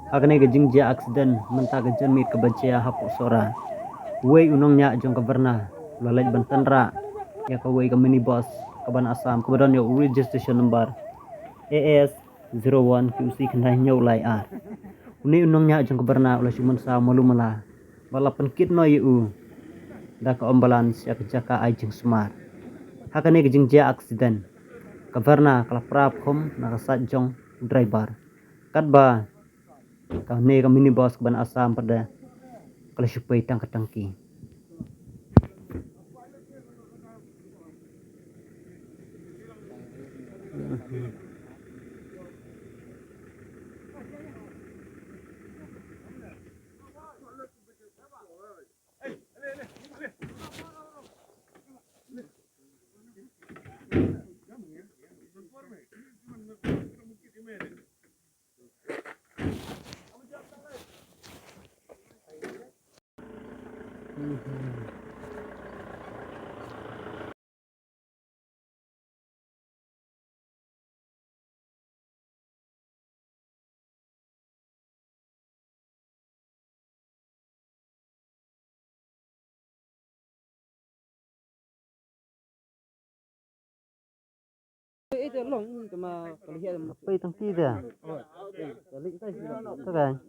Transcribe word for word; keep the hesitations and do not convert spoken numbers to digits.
Ha kane ka jingjia accident mynta ka janmiet kaba jia hapoh Sohra, uwei u nongñiah jong ka Verna u la leit ban tynrah ïa kawei ka minibus kaba na Assam kaba don ïa u registration number A S zero one Q C khyndai hynñiew lai ar. Une u nongñiah jong ka Verna u la shu mynsaw malu mala bad la pynkit noh ïa u da ka ambulance ïa ka jaka ai jingsumar. Ha kane ka jingjia accident, ka Verna ka la pra khum na ka side jong u driver, katba kane ka minibus kaba na Assam pat de ka la shu pei tang ka tangki. Pei tang ki da. Ta kan.